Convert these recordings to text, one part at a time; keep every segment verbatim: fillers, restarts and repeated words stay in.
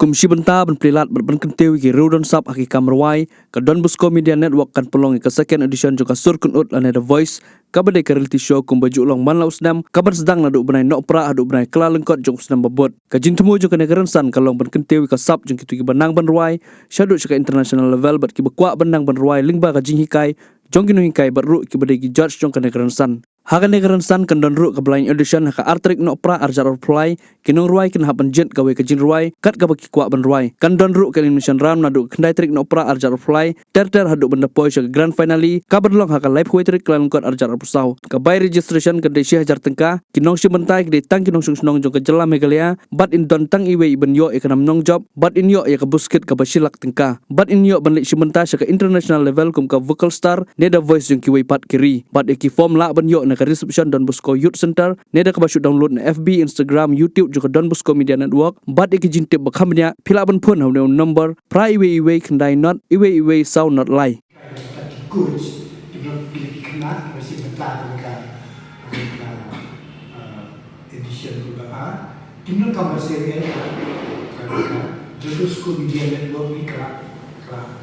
Kum shi bynta ban plie lad bad ban kyntiew ïa ki riew don sap ha ki kam rwai, ka Don Bosco Media Network kan pynlong ïa ka second edition jong ka Sur Kynnoh lane The Voice, kaba dei ka reality show kumba ju long man la u snem, kaban sdang naduh u bnai Nohprah haduh u bnai Kyllalyngkot jong u snem ba bud. Ka jingthmu jong kane ka rynsan ka long ban kyntiew ïa ka sap jong kito kiba nang ban rwai shaduh sha ka international level bad kiba kwah ban nang ban rwai lyngba ka jinghikai jong ki nonghikai bad ruh kiba dei ki judge jong kane ka rynsan. Ha kane ka rynsan kan don ruh ka blind audition ha ka ar tarik Nohprah arhajar arphew lai, ki nongrwai kin hap ban jied kawei ka jingrwai kat kaba ki kwah ban rwai. Kan don ruh ka elimination round naduh ka khyndai tarik Nohprah arhajar arphew lai ter ter haduh ban da poi sha ka grand finale kaban long ha ka laiphew wei tarik Kyllalyngkot arhajar arphew saw. Ka bai registration kan dei shi hajar tyngka. Ki nongshim bynta ki dei tang ki nongshong shnong jong ka jylla Meghalaya bad in don tang iwei iban ïoh ïa ka nam nongjop bad in ïoh ïa ka buskit kaba shi lak tyngka. Bad in ïoh ban leit shim bynta sha ka international level kum ka vocal star ne The Voice jong kiwei pat ki ri. Bad ïa ki form lah ban ïoh na ka reception Don Bosco Youth Centre ne da kaba shu download na F B, Instagram, YouTube jong ka Don Bosco Media Network. Bad ïa ki jingtip ba kham bniah phi lah ban phone ha une u number phra iwei iwei khyndai not iwei iwei saw not lai. Ki coach, ki nong ki khynnah, ki masi bynta ka bynta, ka bynta, uh, edition ka ba, ah, ki nong kam ba serial, ka, ka, ka, Jadu School Media Network ni ka, ka,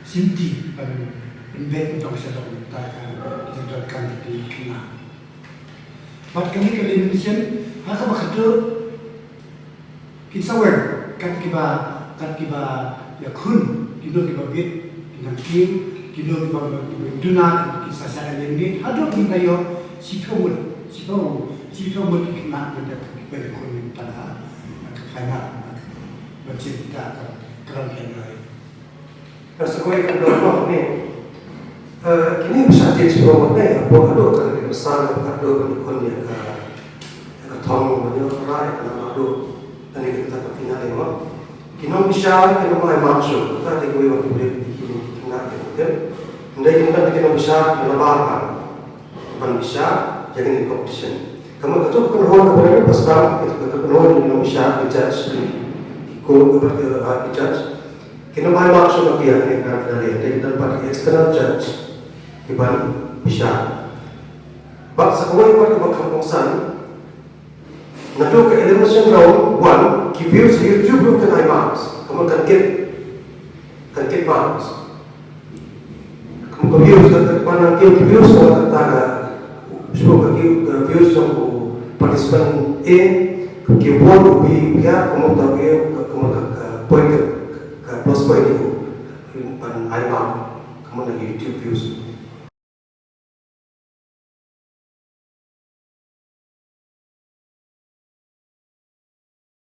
simti, ban, ban bet tong sa tong ta ka, ki dot kan ki khynnah. Bad kane ka elimination, ha kaba khatur, kin sa wan, kat kiba, kat kiba ïakhun, kino kiba bit, kin nang kiew, kino kiba, kiba duna, kin sa sa eliminate, haduh kin da ïoh, shiphew ngut, shiphew, shiphew ngut ki khynnah, kin da kiba ïakhun, kin da, ka final, ban shim ta, ka, ka grand final. Ka sa kawei ka dor noh ne. Eh, kine ki sa judge ba mut ne, hapoh haduh ka ri ka sa, haduh ka dukun ïa ka, ïa ka thong ba ïa ka rai ka lam haduh. Kane ka kata ka final mo. Ki nongbishar ki nong ai mark shuh. Kata dei kawei ba ki briew ki, ki, ki nang ki tem. Hynrei ki nong, ki nongbishar ki la bar ban, ban bishar ïa kane ka competition. Ka mut kato ka kynhun kaba ïa ka ba sdang, kato ka kynhun ki nongbishar ki judge ki, ki court kaba ki, ah, ki judge. Ki nong ai mark shuh ki ïa kane ka grand finale, dei ki don pat ki external judge kiban bishar. Bad sa kawei pat kaba kham kongsan, naduh ka elimination round one, ki views ha YouTube ruh kan ai marks, ka mut kan kit, kan kit marks. Ka mut ka views ka, ka, ka, ki views ka, ka, ka, shuh ka, ki, ka views jong u participant A, ki vote u B, ya, ka mut ka view, ka, ka mut ka, ka point ka, ka plus point u, ban ai mark, ka mut na YouTube views.